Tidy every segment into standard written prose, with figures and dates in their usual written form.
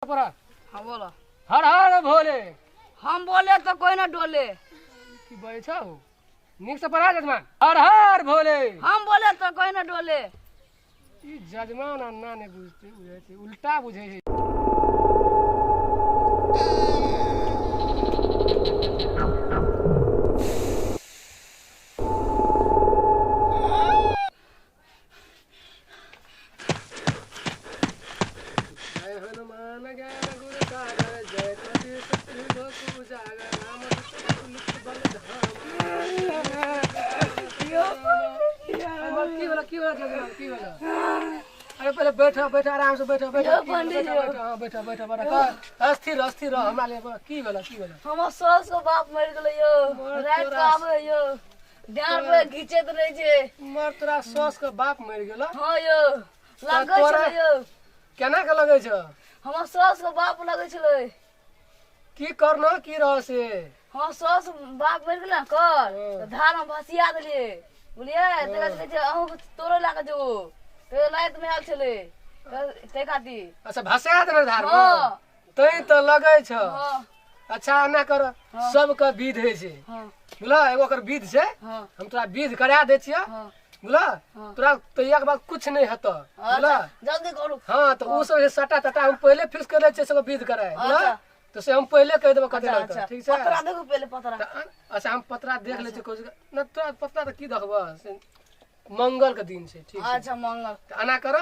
पढ़। हाँ बोलो। हर हर भोले। हम बोले तो कोई ना डोले। की बजै छौ? नीक से पढ़ा जजमान। हर हर भोले। हम बोले तो कोई ना डोले। ई जजमान अन्ना नहि बुझते, बुझै छै उल्टा बुझै छै। जय हनुमान ज्ञान गुण सागर, जय कबीर त्रिलोक उजागर, राम अतुलित बल धाम। की भेलो, की भेलो जजमान, की भेलो? अरे पहिले बैठो बैठो, आराम से बैठो बैठो बैठो बैठो, हाँ बैठो बैठो बैठो, अस्थिर अस्थिर रह। हमरा ले की भेलो, की भेलो? हमर सास के बाप मरि गेलै यौ, राति के आबै यौ, डाँड़ पर घिचैत रहै छै। मर तोरा सास के बाप मरि गेलो? हाँ यौ, लगै छलै यौ। केना के लगै छौ? हमर सास के बाप लगै छलै। की करना की रह से? हमर सास बाप मरि गेलै कल, धार में भसिया देलियै, बुझलियै? तकर कहै छै अहूँ तोरो लए कऽ जेबो, तऽ राति मे आयल छलै ताहि खातिर। अच्छा भसिया देने धार में? तैं तऽ लगै छौ। अच्छा एना कर, सबके विध होइ छै, बुझल? एगो ओकर विध छै, हम तोरा विध करा दै छियौ, बुझल? तोरा तैया के बाद कुछ नहीं हेतौ, बुझल? जल्दी करू। हाँ तऽ ओ सब सटा तटा हम पहिले फिक्स कर लै छियै, सबके विध कराय, बुझल? तो से हम पहिले कहि देबो कते लगतौ, ठीक छै? पतरा देखू पहिले, पतरा। अच्छा हम पतरा देख लै छियै। न तोरा पतरा तऽ की देखबह, मंगल के दिन छै, ठीक छै? अच्छा मंगल। तऽ एना कर,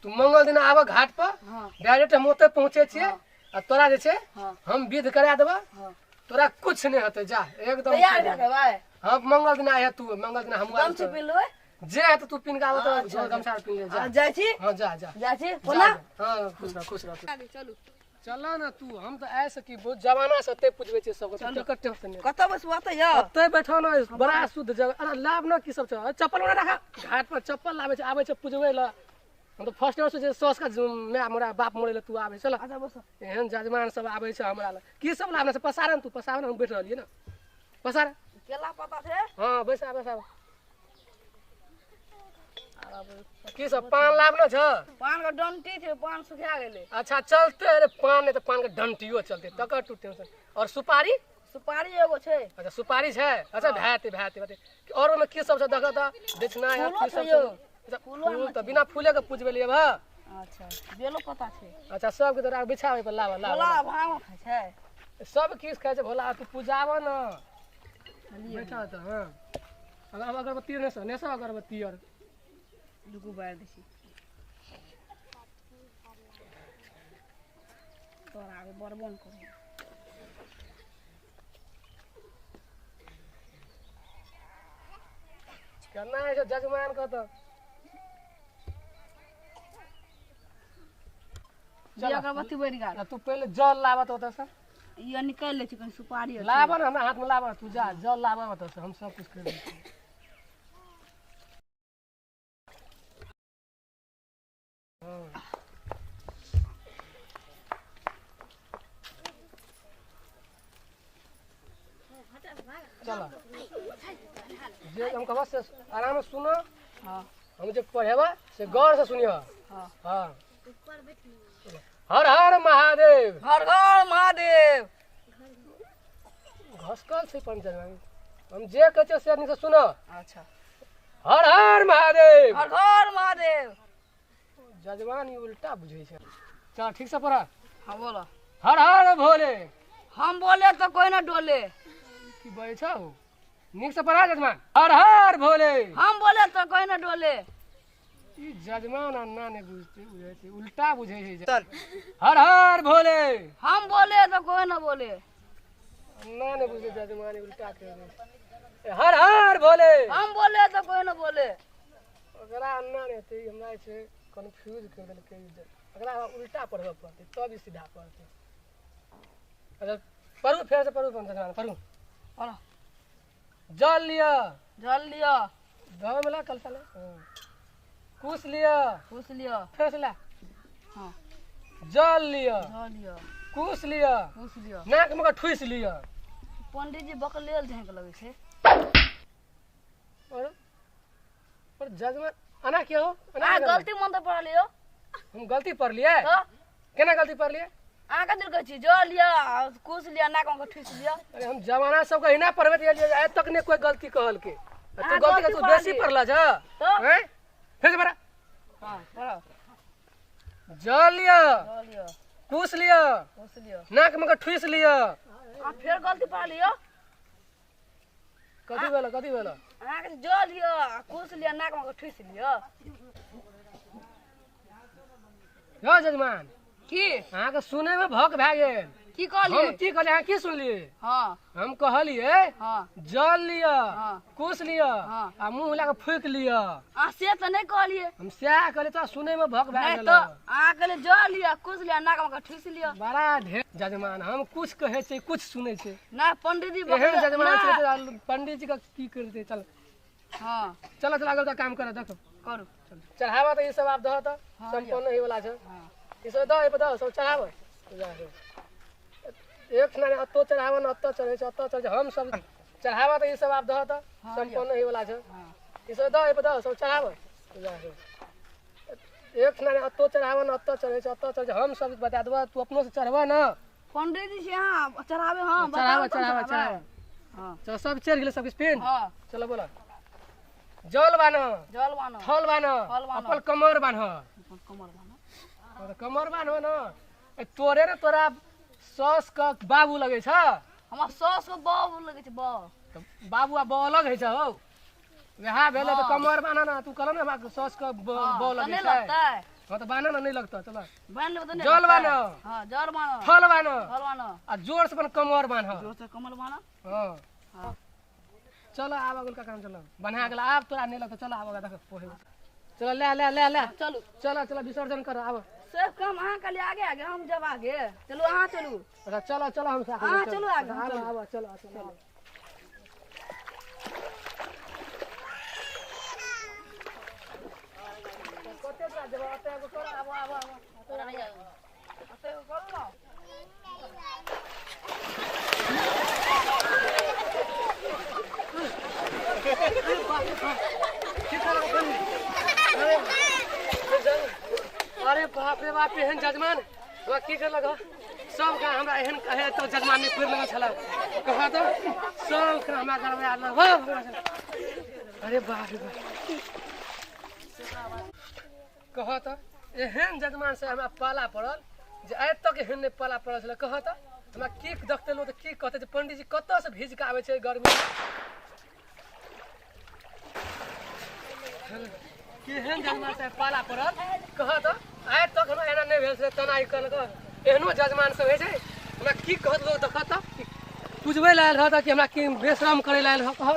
तू मंगल दिन आबऽ घाट पर, डायरेक्ट हम ओतऽ पहुँचे छियै आ तोरा जे छै हम विध करा देबऽ, तोरा कुछ नहीं हेतै, जा एकदम तैयार भए जेबै। हाँ मंगल दिन आइहे तू, मंगल दिन हम गमछी पिन लेबै, जे हेतै तू पिन के आबऽ तऽ गमछा पिन ले जा। जाइ छी? हाँ जा जा, जाइ छी। कोना? हाँ खुश रह, खुश रह। चलू चल ना तू, हम तऽ ऐसे की बहुत जमाना से एते पुजबै छियै सबके, तू कते टेंशन नहि। कतऽ बैसू? एतऽ यौ? एतै बैठो ना, बड़ा शुद्ध जगह। अरे लाभ ना की सब छै, चप्पल ओना राख, घाट पर चप्पल लाबै छै, आबै छै पुजबै लए। हम तऽ फर्स्ट टाइम सोचै सास का my मोरा बाप मरै लए तू आबै चल। अच्छा बस। एहन जजमान सब आबै छै हमरा लए। की सब लाबना छै? पसार ने तू, पसार ने, हम बैठ रहलियै ने, पसार। केला पत्ता छै? हाँ बैसा बैसा। की सब पान लाबना छ? पान के डंटी छै, पान सुखा गेलै। अच्छा चलते, अरे पान नहि तऽ पान के डंटियो चलते, तकर तू टेंशन। और सुपारी? सुपारी एगो छै। अच्छा सुपारी छै। अच्छा भैते भैते भैते। और ओहिमे की सब छै देखऽ तऽ, दक्षिणा है की सब छै? अच्छा फूल तऽ बिना फूले के पूजबै लिए भा। अच्छा बेलो पत्ता छै। अच्छा सबके तोरा बिछाबै पर लाबऽ लाबऽ। भोला भांग खाइ छै? सब किछु खाइ छै भोला, तू पूजाबऽ न। बैठऽ तऽ। हाँ अगर अगरबत्ती नेसऽ, नेसऽ अगरबत्ती। और रुकू बारि दै छी तोरा, आगे बड़बो ने करू। केना होइ छै जजमान के तऽ? चल अगरबत्ती बढ़ि गेल। तू पहिले जल लाबऽ तऽ ओतऽ से। ई निकालि लै छी कनि सुपारी। लाबऽ ने, हमरा हाथ मे लाबऽ, तू जा जल लाबऽ ओतऽ से, हम सब कुछ करि दै छियै। चल जे हम कहबऽ से आराम से सुनऽ। हाँ हम जे पढ़ेबऽ से गौर से सुनिह। हाँ। हर हर महादेव। हर हर महादेव। घसकल छै पंचजन, हम जे कहै छियै से नीक से सुनऽ। अच्छा। हर हर महादेव। हर हर महादेव। जजमान ई उल्टा बुझै छै। चल ठीक से पढ़। हाँ बोलो। हर हर भोले। हम बोले तो कोई ना डोले। की बजै छौ? नीक से पढ़ा जजमान। हर हर भोले। हम बोले तो कोई ना डोले। ई जजमान अन्ना नहि बुझते, बुझै छै उल्टा बुझै छै। हर हर भोले। हम बोले तो कोई ना बोले। अन्ना नहि बुझै जजमान, उल्टा कह दै छै। हर हर भोले। हम बोले तो कोई ना बोले। ओकरा अन्ना नहि हेतै, हमरा जे छै कन्फ्यूज कर देलकै। एकरा उल्टा पढ़बऽ पड़तै तब ई सीधा पढ़तै। अच्छा पढ़ू, फेर से पढ़ू जजमान, पढ़ू। पढ़। जल लिअ। जल लिअ। धर्म ला कलशा ला। कुश लिअ। कुश लिअ। फेर से ला। हाँ जल लिअ। जल लिअ। कुश लिअ। कुश लिअ। नाक में ठुसि लिअ। पंडित जी बकलेल झाँक लगै छै। और पर जजमान एना किया हो? अहाँ गलती मंत्र पढ़लियो। हम गलती पढ़लियै? तऽ केना गलती पढ़लियै? अहाँ कथी कहै छी? जल लिअ कुश लिअ नाक में ठूस लिअ। अरे हम जमाना सब के एना पढ़बैत एलियै, आइ तक ने कोई गलती कहलकै। तू गलती के तू बेसी पढ़ला छ हैं? फेर से पढ़ा। हां पढ़ो। जल लिअ, जल लिअ, कुश लिअ, कुश लिअ, नाक में के ठूस लिअ। आ फेर गलती पढ़ लिअ। कथी भेल? कथी भेल? अहाँके जल लिअ कुश लिअ नाक में के ठूस लिअ। यौ जजमान की अहाँके सुनै में भक भए गेल। की कहलियै? हम की कहलियै अहाँ की सुनलियै? हाँ हम कहलियै हाँ जल लिअ, हाँ कुश लिअ हाँ आ मुँह लए कऽ फूकि लिअ। अहाँ से तऽ नहि कहलियै। हम सएह कहलियै, तोरा सुनै में भक भए नहि गेल। तऽ अहाँ कहलियै जल लिअ कुश लिअ नाक में के ठूस लिअ। बड़ा ढेर जजमान, हम कुछ कहै छियै कुछ सुनै छै। नहि पंडीजी एहन जजमान छै तऽ पंडीजी के की करतै। चल हाँ चल चल आगे काम कर, देखो करू चढ़ावा तऽ ई सब आब दह तऽ संपन्न होय वाला छै। ई सब दह, दह सब चढ़ावा। एक ठिना अतो चढ़ावा न अतो चढ़ै छै, अतो चढ़ै छै। हम सब चढ़ावा तऽ ई सब आब दह तऽ संपन्न होय वाला छै। ई सब दह, दह सब चढ़ावा। एक ठिना अतो चढ़ावा न अतो चढ़ै छै, अतो चढ़ै छै। हम सब बता देबऽ, तू अपनो से चढ़बऽ न। पंडीजी छै अहाँ चढ़ावे। हाँ चढ़ावा चढ़ावा चढ़ावा। हाँ चलो सब चढ़ गेलै सब किछु पेन। हाँ चलो बोला। जल बान्ह, जल बान्ह, थल बान्ह, थल बान्ह, अपन कमर बान्ह, अपन कमर बान्ह। कमर बान्ह न। तोरे ने तोरा सास के बाबू लगै छ। हमरा सास के बाबू लगै छै। बाबू तऽ बाबू आ बौ अलग होइ छै हौ। वएह भेलै तऽ कमर बान्ह न। तू कहल ने हमरा सास के बौ लगै छै। हाँ तऽ बान्ह न, नहि लगतौ। चल बान्ह लेबै तऽ नहि। जल बान्ह, हाँ जल बान्ह, थल बान्ह, थल बान्ह आ जोर से अपन कमर बान्ह। जोर से कमर बान्ह। हाँ हाँ चलो आब अगल का काम। चलो बन्हा गेल, आब तोरा नहि लगतौ। चलो आब देख पोहे। चलो ले ले ले ले चलू चलो चलो विसर्जन कर आब। सब काम अहाँ कहलियै आगे आगे, हम जब आगे। चलू अहाँ चलू। अच्छा चलो चलो हम साथ अहाँ चलू आगे। आब आब चलो चलो। कते तोरा देबऽ? ओते एगो कर। आबो आबो आबो ओते एगो करू न। अरे बाप रे बाप, एहन जजमान हमरा की करलक? सब का हमरा एहन कहे तो जजमान नहि पुरि लगल छल। कहा तऽ सब का हमरा गड़बड़ा देलक। अरे बाप रे बाप, कह तऽ एहन जजमान से हमरा पाला पड़ल जे आइ तक एहन नहि पाला पड़ल छलै। कह तऽ हमरा की देखते लोक तऽ की कहतै जे पंडीजी कतऽ से भीज कऽ आबै छै गर्मी। केहन जजमान से पाला पड़ल कह तऽ आइ तक हमरा एना नहि भेल छलै। तना करलक एहनो जजमान सब होइ छै। हमरा की कहत लोक देखत तऽ पुजबै लए आयल रहत कि हमरा की बेश्रम करै लए आयल रह। कह